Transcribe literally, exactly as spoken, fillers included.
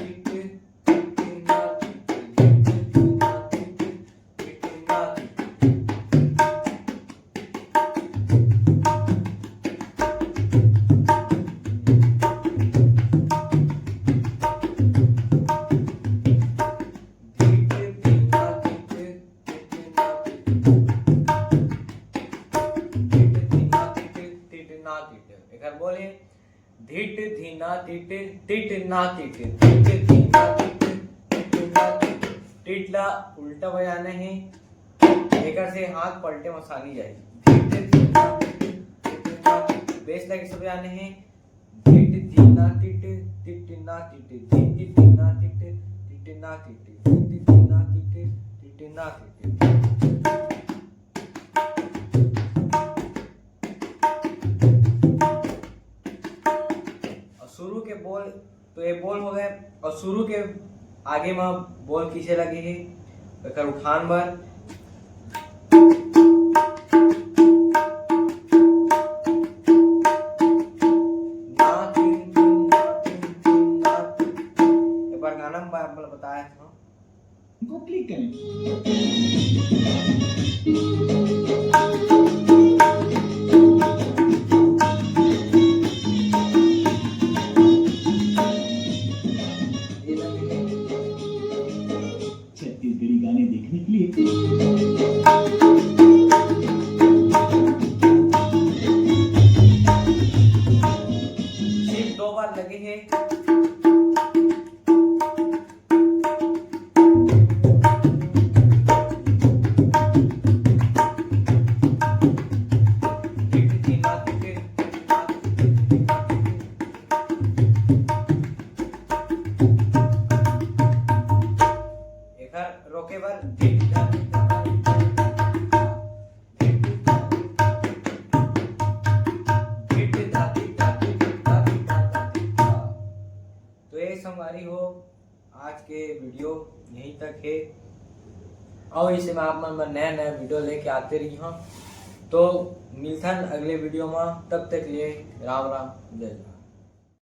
तिट, तिट ना तिट, तिट ना तिट, तिट ना तिट। धिट, धिना, धिट, धिट, धिना, धिट। धिट, धिना, धिट, धिट, ना, धिट। एकर बोल हे, धिट, धिना, धिट, धिट, ना, धिट। धिट, धिना, धिट, धिट, ना, धिट। टिट ला उल्टा बजाना हे, एकर से हाथ पलटे म आसानी जाही। धिट, धिना, धिट, धिट, ना, धिट। बेस ला कइसे बजाना हे? धिट धिना तिट, तिट ना तिट, धिट धिना तिट, तिट ना तिट, धिट धिना तिट, तिट ना तिट। अउ शुरू के बोल, तो ये बोल हो गए। अउ शुरू के आगे म बोल किसे लगे हे, एकर उठान बर। ना, तिन, तिन, ना, तिन, तिन, ना, तिन। एक बार गाना में बा-, बा-, बताया था। को क्लिक करें। छत्तीसगढ़ी गाने देखने के लिए। सिर्फ दो बार लगे हैं। एकर रोके बर धिट धा धिट धा धिट धा धिट धा धिट धा। धिट धा धिट धा धिट धा धिट धा धिट धा। तो ये संगवारी हो, आज के वीडियो यहीं तक हे। अउ इसे मैं आप मन बर नया नया वीडियो लेके आते रही हूँ। तो मिलथन अगले वीडियो में, तब तक लिए राम राम, जय जय।